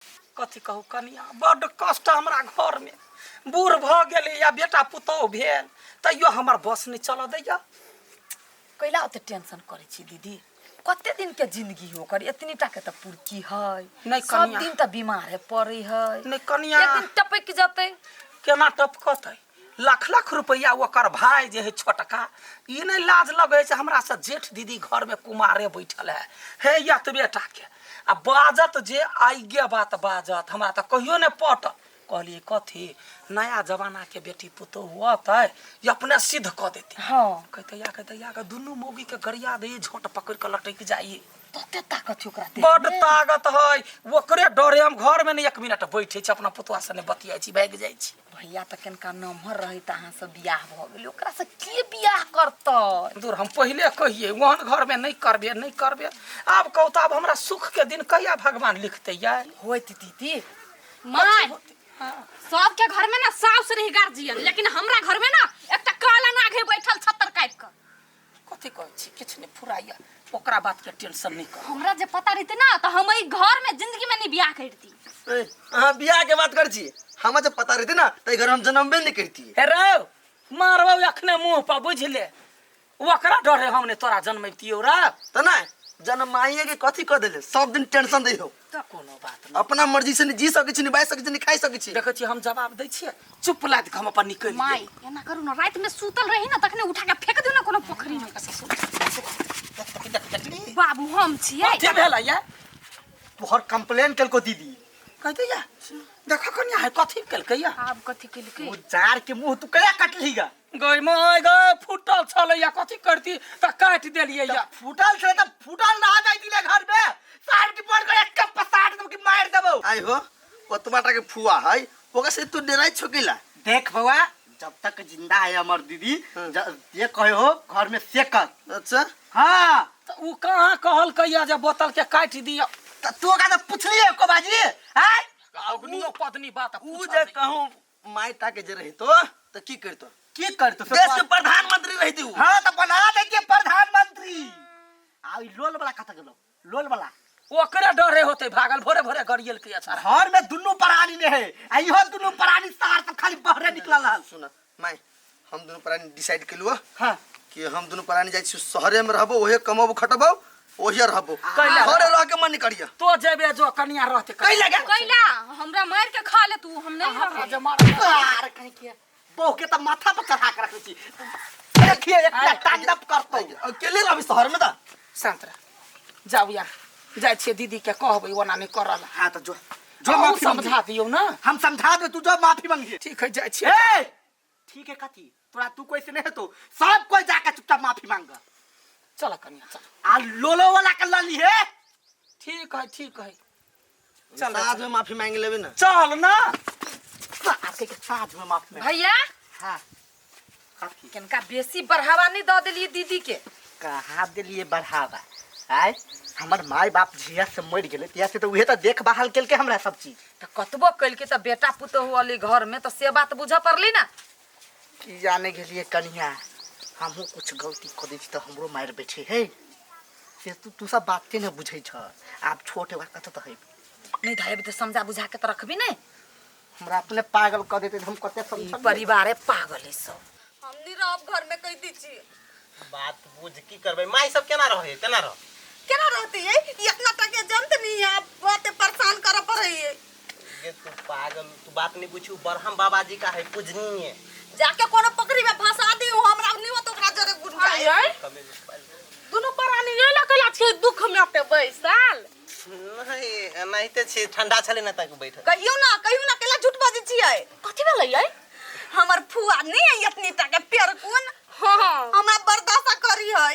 कथी कहू कनिया, बड्ड कष्ट हमरा घरमे। बूढ़ भऽ गेली या बेटा पुतोहु भेल, तैयो हमर बस नहि चलऽ दैया। कैला ओते टेंशन करै छी दीदी? कते दिन के जिंदगी हो ओकर? एतनी टा के तऽ पुरकी है। नहि सब कनिया। दिन तऽ बीमारे पड़ै है। नहि कनिया। एक दिन टपकि जेतै। केना टपकतै? लाख लाख रुपैआ ओकर भाय जे है छोटका, ई नहि लाज लगै छै हमरा से? जेठ दीदी घरमे कुमारे बैठल है, हे एतबे टाके आ बाजत जे आइगे बात बाजत, हमरा तऽ कहियो नहि पटत। कहलियै कथी नया जमानाके बेटी पुतोहु अतै, ई अपने सिद्ध कऽ देतै। कहतै या कहतै या दुनू मौगीके गरिया दै, झोंट पकड़ि कऽ लटकि जाइ। तते ताकत छै ओकरा देह बड्ड मे? ताकत है। ओकरे डरे हम घरमे नहि एक मिनट बैठे छी, अपना पुतुआ से नहि बतियाइ छी, भागि जाइ छी। भैया तऽ कनिका नमहर रहै तऽ अहाँ सब बियाह भऽ गेलै, ओकरा से के बियाह करतै? दूर, हम पहिले कहिए ओहन घरमे नहि करबे, नहि करबे। आब कहू तऽ आब हमरा सुख के दिन कहिया भगवान लिखतै यार? होइत दीदी। माय, सबके घर में ना साउस रही गार्जियन, लेकिन हमरा घर में ना एकटा काला नाग है बैठल छत्तर काटि कऽ। कथी कहै छी? किछु नहि फुराइया, ओकरा बात के टेंशन नहि कर। हमरा जे पता रहते ना तो हम एहि घर में जिंदगी में नहीं बियाह करती। ए, अहाँ बियाह के बात कर छी, हमरा जब पता रहते ना तो घर हम जन्मबे नहीं करती। हे रौ, मारबौ अखने मुंह पर, बुझले? ओकरा डरे हम नहि तोरा जन्मैतियौ रे। तऽ नहि जन्माइए के कथी कऽ देले, सब दिन टेंशन दै हो। तऽ कोनो बात नहि। अपना मर्जी से नहीं जी सकै छी, नहीं बाजि सकै छी, नहीं खाइ सकै छी। देखै छी, हम जवाब दै छियै, चुप लादि कऽ हम अपन निकलि माय गेली। एना करू ना, राति में सुतल रही ना तखने उठा के फेंक दियौ ना कोनो पोखरी में। बाबू हम छियै। कथी भेलै या? तोहर कंप्लेन केलको दीदी। कहते या देख कनिया है, कथी केलकै या? आब कथी केलकै? ओ जार के मुंह तू कया कटली गा? गई my गई, फूटल छलै या, कथी करती तऽ काटि देलियै या। फूटल छलै तऽ फूटल रह जाय दिले घर में, सार की पड़ के एक कप पसार देबो कि मार देबो। आई हो, ओतबा टा के फुआ है, ओकरा से तू डराइ छो कैला? देख बउआ, जब तक जिंदा है हमर दीदी, जे कहे हो घर में से कर। अच्छा। हाँ। तऽ उ कहाँ कहलकै या जे बोतल के काटि दिअ? तऽ तू ओकरा से पुछलिए एको बाजी? आय अग्नियो पत्नी बात उ पूछऽ जे दै। कहूँ माय टा के जे रहितो तऽ की करतो? की करतो? देश के प्रधानमंत्री रहिती उ। हाँ तऽ बना देतिए प्रधानमंत्री। आ ई लोल वाला कतऽ गेलो? लोल वाला ओकरे डरे होते भागल, भोरे भोरे गरियल के अच्छा। घर में दुनू प्राणी ने है, आ इहो दुनू प्राणी सार सब खाली बहरे निकलल हल। सुन माय, हम दुनू प्राणी डिसाइड केलु हाँ कि हम दुनू प्राणी जाइ छी शहरे में रहबो, ओहे कमबो खटबो, ओहे रहबो। कैला? घरे रह के मन नहीं करिया। तो जेबे जो, कनिया रहते। कैला गे? कैला हमरा मार के खा ले तू, हम नहीं रहबै। जे मार आर कहीं के बहू के त माथा पर चढ़ा के रखै छी, देखिए एकटा तांडव करतौ। अकेले रहबी शहर में त? शांत रह, जाउ यार, जाइ छियै दीदी के कहबै ओना नहि करल। हाँ तो जो जो अहूँ माफी समझा मांगिए। दियौ ना। हम समझा दे, तू जो माफी मांगिए। ठीक है, जाइ छियै। ए ठीक है, कथी तोरा तू कोई से नहीं हेतो, सब कोई जाके चुपचाप माफी मांग। चल कनिया चल। आ लोलो वाला के लली है। ठीक है, ठीक है, चल। साँझ में माफी मांग लेबे ना। चल ना। आके के साँझ में माफी मांग। भैया। हाँ कथी? कनिका बेसी बढ़ावा नहीं दऽ देलियै दीदी के? कहाँ देलिए बढ़ावा? आय हमर माय बाप झिया से मर गेलै तिया से तऽ उहे तऽ देखभाल केलकै हमरा सब चीज। तऽ कतबो केलकै तऽ बेटा पुतोहु अली घर में, तऽ से बात बुझऽ पड़ली ना। की जाने गेलिए कनिया, हमहूँ कुछ गलती कऽ दै छी तऽ हमरो मारि बैठे है, से तू तू सब बाते नहि बुझै छ। आब छोट एगो कतऽ तऽ है नहीं धरेबी तऽ समझा बुझा के तऽ रखबी नहीं। हमरा अपने पागल कऽ देतै तऽ हम कते ई समझब? परिवारे पागल है सब। हम नहीं रहब घर में, कह दी छी। बात बुझ, की करबै? माय सब केना रहै? केना रह केना रहती है? इतना टके जनत नहीं है, आप बाते परेशान करे पड़े है। गे तू पागल, तू बात नहीं पूछू, बरहम बाबा जी का है पूजनीय। जाके कोनो पकड़ी में फंसा दी, हमरा नहीं हो तो ओकरा जरे गुण जाए। दुनू प्राणी ये लकला छै दुख में ते बैसल। नहीं, एनाहिते छी, ठंडा छलै ने तक बैठल। कहियो ना, कहियो ना, केला झूठ बाजै छियै? कथी भेलै यै? हमर फुआ नहीं है इतनी टा के पेरकुन। हाँ। हमरा बर्दाश्त करी है।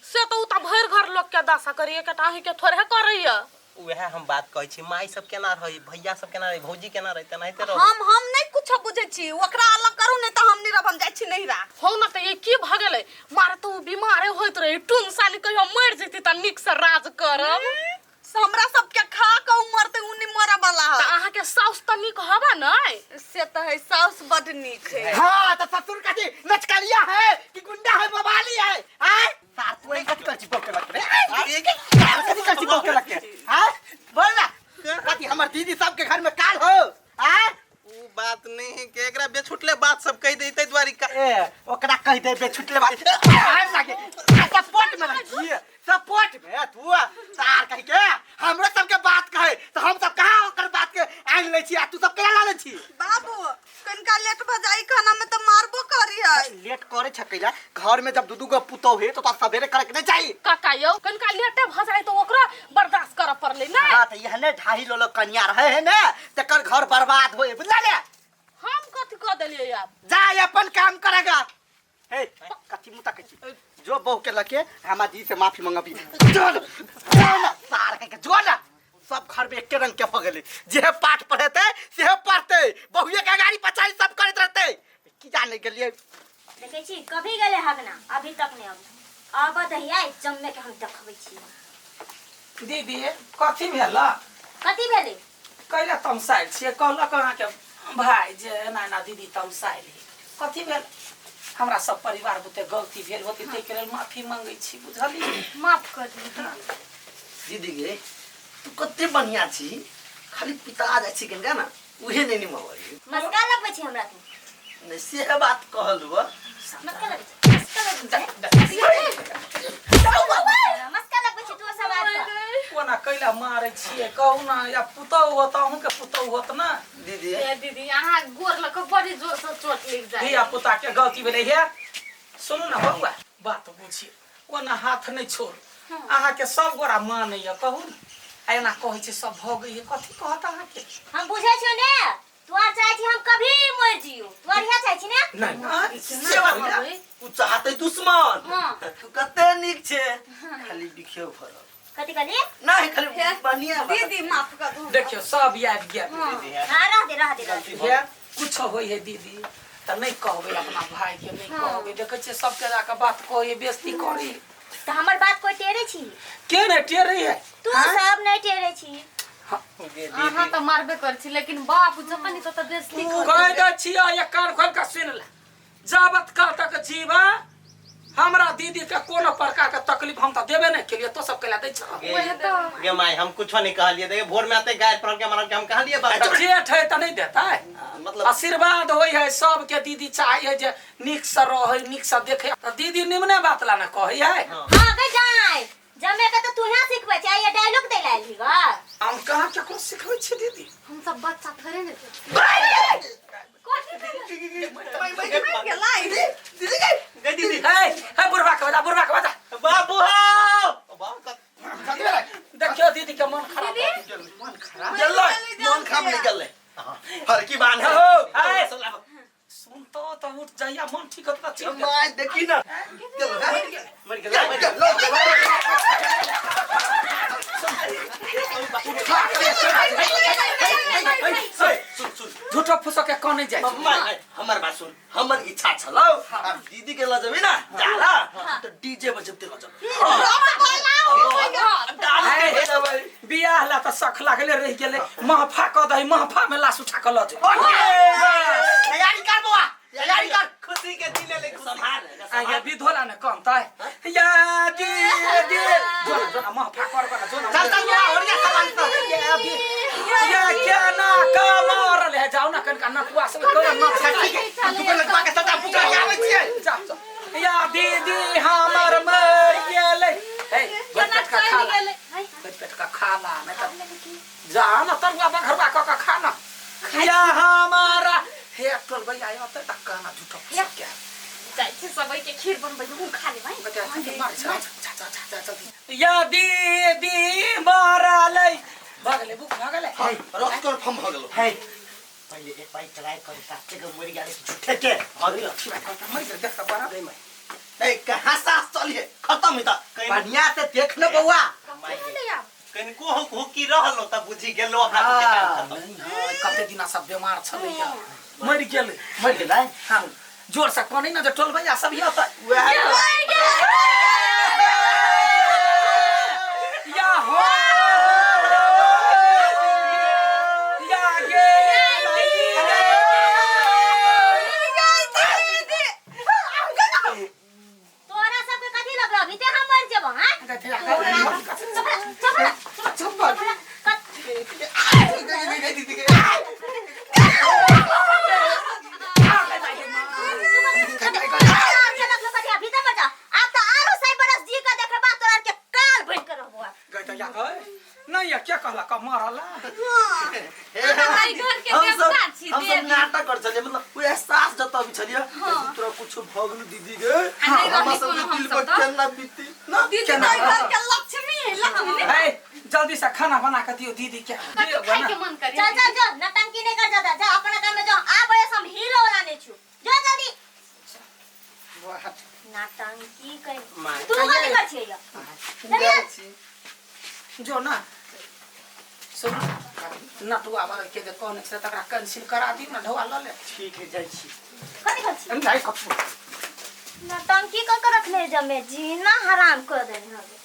से तऽ उ तऽ भरि घर लोक के दशा करी, एकटा अहीं के थोड़े करैया। उएह हम बात कहै छी, माय सब केना रहै, भैया सब केना रहै, भौजी केना रहै, तेनाहिते रहै। हम नहीं कुछ बुझै छी, ओकरा अलग करू नहीं तऽ हम नहीं रहब, हम जाइ छी नहिरा। हो न तऽ ये की भऽ गेलै? मारे तऽ उ बीमारे होइत रहै, टून साली कहियो मरि जेती तऽ नीक से राज करब। हमरा सबके खा के उ मरते, उ नहीं मरे वाला है। तऽ अहाँके साउस तऽ नीक हबा नै? से तऽ है, साउस बड नीक है। हाँ तो ससुर कथी नचकलिया है कि गुंडा है, बवाली है? आय सार तू कथी कर छी बके लगते? कथी कर छी बके लगते? हाँ बोल ना, कथी हमरा हमर दीदी सबके घर में काल हो आ उ बात नहीं है कि एकरा बेछुटले बात सब कह देते दुआरी का ए ओकरा कह दे बे छुटले बात आ लागे सपोर्ट में रखिए सपोर्ट में तू तार कह के हमरो सबके बात कहे तो हम सब कहाँ ओकर बात के आनि लै छी आ तू सब केना ला लै छी बाबू कनिका लेट भ जाई खाना में तो मारबो करी है लेट करे छकैला घर में जब दू दू गो पुतोह है तो तोरा सवेरे करे के नहीं चाही काका यौ कनिका लेटे भ जाए तो ओकरा बर्दाश्त करऽ पड़लै ना हाँ तो यहने ढाई लो कन्या रहे है ना तकर घर बर्बाद होए बुझला ले हम कथी कऽ देलियै आब जा अपन काम करेगा हे कथी मुँह तकै छी जो बहू के लके हमार जी से माफी मंगबी जो न, जो न, सार के जो ना सब घर में एके रंग के भ गेलै जे पाठ पढ़ेतै सेहे पढ़तै बहुए के अगाड़ी पछाड़ी सब करैत रहतै की जाने गेलियै देखै छी कभी गेलै हगना अभी तक नहि अबै आबऽ दहिया जम्मे के हम देखबै छी दीदी कथी भेल कथी भेलै कैला तमसायल छियै कहलक अहाँके भाय जे एना एना दीदी तमसायल है कथी भेल हमरा सब परिवार बुते गलती भेल होती ताहिके लेल माफी मंगै छी बुझलियै माफ कर दियौ दीदी गे तू कते बढ़िया छी खाली पिता जाइ छी कनिका ना उहे नहि निमन लगै मस्का लगबै छी हमरा तू नहि से बात कहल हुआ मस्का लगै छै मस्का लगै छै मस्का लगबै छी तू सब आबि कऽ कोना कैला मारै छियै कहू ना या पुतहु होत अहूँके पुतहु होत ना दीदी ए दीदी अहाँ गोर लग कऽ बड़ी जोर से चोट लागि जाय धिया पुता के गलती भेलै हे सुनू ना बौआ बात बुझिए ओना हाथ नहि छोड़ अहाँके सब गोरा मानैया कहू ने आ एना कहै छै सब भऽ गई कथी कहत अहाँके हम बुझै छियौ ने तू आर चाहै छी हम कभी मरि जियौ तू आर इएह चाहै छी ने नहीं नहीं से बात नहि। तू चाहते दुश्मन हाँ। तू कते नीक छै खाली बिखियो फरल कथी कहली नहीं खाली बढ़िया बात। दीदी माफ कर दू देखियौ सब आबि गेल हाँ रह दे रह दे रह दे हे कुछ होइ है दीदी तऽ नहि कहबै अपना भाई के नहि कहबै देखै छियै सबके जाके बात कहै बेइज्जती करी तऽ हमर बात कोई टेरे छी के नहि टेरै है तू सब नहि टेरे छी अहाँ तऽ मारबे करै छी लेकिन बाप जखन तऽ बेइज्जती कहि दै छियै एक कान खोलि कऽ सुनि ले जाबत काल तक जीवा हमरा दीदी के कोनो प्रकार के तकलीफ हम तऽ देबे नहि केलियै तो सब केला दै छह वएह तऽ गे माय हम कुछो नहीं कहलिए देखे भोर में आते गाय पर के मारल के हम कहलिए बात तऽ जेठ है तऽ नहि देतै मतलब आशीर्वाद होइ है सबके दीदी चाहे है जे नीक से रहै नीक से देखे तऽ दीदी निमने बात ला ने कहै है हाँ गई जाय जमे के तो तू यहाँ सिखबै छै ये डायलॉग दै ला आयल गा हम कहाँ केकरो सिखबै छी दीदी हम सब बच्चा थोड़े ने छी। दीदी गई गे दीदी हे हे बुढ़वा के बजा बुढ़वा के बजा बाबू हो बाबू का देखियो दीदी के मन खराब मन खराब गेलै मन खराब नहीं गेलै हरकी बान है हो हे सुनतो तऽ उठ जाइया मन ठीक होत तऽ ठीक माय देखी ना मर गेलै मर गेलै झूठो फूसो के कने जाइ माय हमर बात सुन हमर इच्छा छलौ आब दीदी के ल जेबी ना जाला तो डीजे बजबते ल जेबै बियाह ला तऽ सख लागले रहि गेलै महफा कऽ दही महफा में लाश उठा कऽ लऽ जो तैयारी कर बौआ तैयारी कर खुशी के दिन ले संभाल आगे विधोला ने कम तय या दीदी जो ना जो ना महफा कर कर जो ना चल चल बौआ ओरिया सामान सब या दी या केना कमर ले जाओ ना कनका नटुआ सब कोना नच ठीक है तू के लगवा के सदा पुका के आबै छियै जा जा। या दीदी हमर मर गेलै हे भरि पेट का खा ला भरि पेट का खा ला नहीं तऽ जा ना तरुआ बघरुआ कऽ कऽ खा ना या हमारा हे टोल भैया आयो तऽ काना झूठो फूसो के जाइ छी सबैके खीर बनबै हम खा लेबै या दीदी मरलै भऽ गेलै बुक भऽ गेलै रथ कन्फर्म भ गेलो हे पहिले एक बाइक चलाए कर साथे के मरि गेल झूठे के भऽ गेलो मरि गेलै देख तऽ बड़ा ए कहाँ सास चलिए खत्म ही त बढ़िया से देख न बौआ कनिको हो हुकी रहलो त बुझी गेलो अपना सबके काम खत्म नहीं है कते दिना सब बीमार छलैया मरि गेलै मरि गेलै हाँ जोर से कनै ना जे टोल भैया सब यऽ तऽ वएह या हो या गेलै तोरा सबके कथी लगलो अभी ते हम मर जेबो हां चपला चपला चपला लऽ कऽ मरल हमारे घर के हम सब देवता छी, हम सब देवी। नाटक कर छलियै, मतलब ओ एहसास जतऽ भी छलियै, तोरा कुछ भऽ गेल दीदी गे, नहि हमरा रहली सब कोनो के दिल हम पर सब तऽ। केना बीती ना। दीदी केना तो घर के लक्ष्मी है, लक्ष्मी। हे, जल्दी से खाना बना के दियो दीदी के। कथी दियौ खाय ना। के मन करे? चल चल जो, नटंकी नहीं कर ज्यादा, जा अपना काम में जो। आ बयस हम हीरो वाला नहीं छु, जो जल्दी। नटंकी कर माय। तू कथी कर छियै यो? जाइ छी। जो ना, सुन, नटुआ वाला के जे कहने छै तकरा कैंसिल करा दियौ ना, ढौआ लऽ ले। ठीक है, जाइ छी। कथी कर छी? नहीं कथू। नटंकी कर के रखने जमे जीना हराम कर देने हवे।